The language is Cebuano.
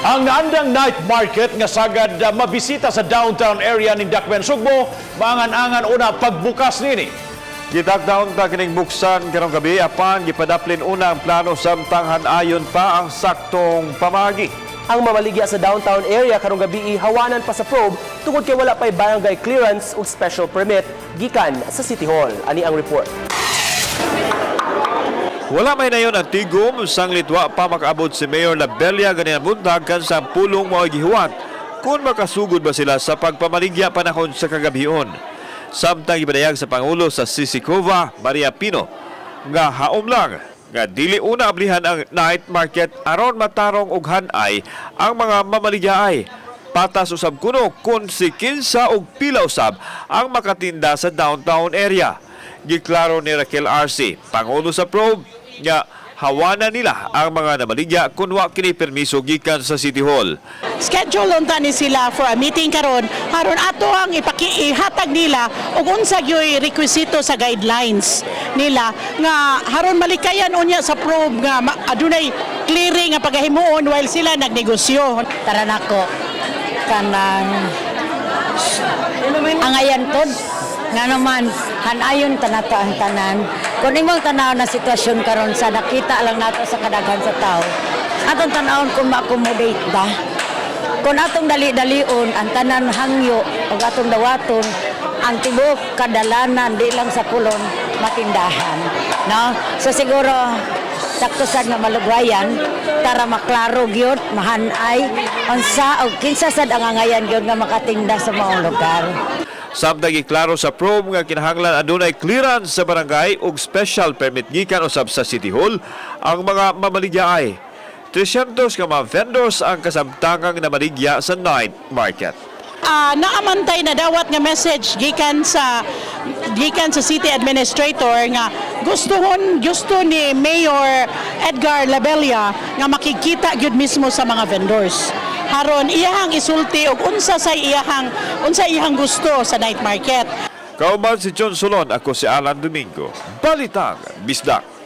Ang naandang night market nga sagad mabisita sa downtown area ning Dakbayan Sugbo, maangan-angan una pagbukas nini. Gitakda unta kining buksan karong gabi, apan gipadaplin una ang plano samtang hanayon pa ang saktong pamagi. Ang mamaligya sa downtown area karong gabi, hawanan pa sa probe tungod kay wala pay barangay clearance ug special permit gikan sa City Hall. Ani ang report. Wala may nayon ang tigom sanglit wa pa makaabot si Mayor Labella ganina buntag kan sa pulong mao gihuwat kung makasugod ba sila sa pagpamaligya panahon sa kagabhion. Samtang gipadayag sa Pangulo sa Sisicova, Maria Pino, nga haom lang nga dili una ablihan ang night market aron matarong og hanay ang mga mamaligyaay. Patas usab kuno kung si kinsa og pila usab ang makatinda sa downtown area. Giklaro ni Raquel RC, Pangulo sa probe, nga hawana nila ang mga namaligya kung wa kini permiso gikan sa City Hall. Schedule unta ni sila for a meeting karon aron ato ang ipaki ihatag nila og unsa gyoy rekwisito sa guidelines nila nga haron malikayan unya sa probe nga adunay clearing nga pagahimuon while sila nagnegosyo. Tara nako kanang angayan pod nga naman hanayon tanato ang tanan. Kung imong tanaw na sitwasyon karon sa nakita lang nato sa kadaghan sa tao, atong tanawon kung ma-accommodate ba. Kung atong dali-dalion ang tanan hangyo ug atong dawaton ang tibuok kadalanan, di lang sa Colon, matindahan, no? So siguro sakto sad nga malugwayan tara maklaro gyud, mahanay unsa og kinsa sad ang angayan gyud nga makatinda sa maong lugar. Samtang giklaro sa probe nga kinahanglan adunay clearance sa barangay ug special permit gikan usab sa City Hall ang mga mamaligyaay. 300 ka mga vendors ang kasamtangang namaligya sa night market. Naamantay na dawat nga message gikan sa city administrator nga gusto ni Mayor Edgar Labella nga makikita gyud mismo sa mga vendors haron iyahang isulti og unsa iyahang gusto sa night market. Kauban si John Solon, ako si Alan Domingo. Balitang Bisdak.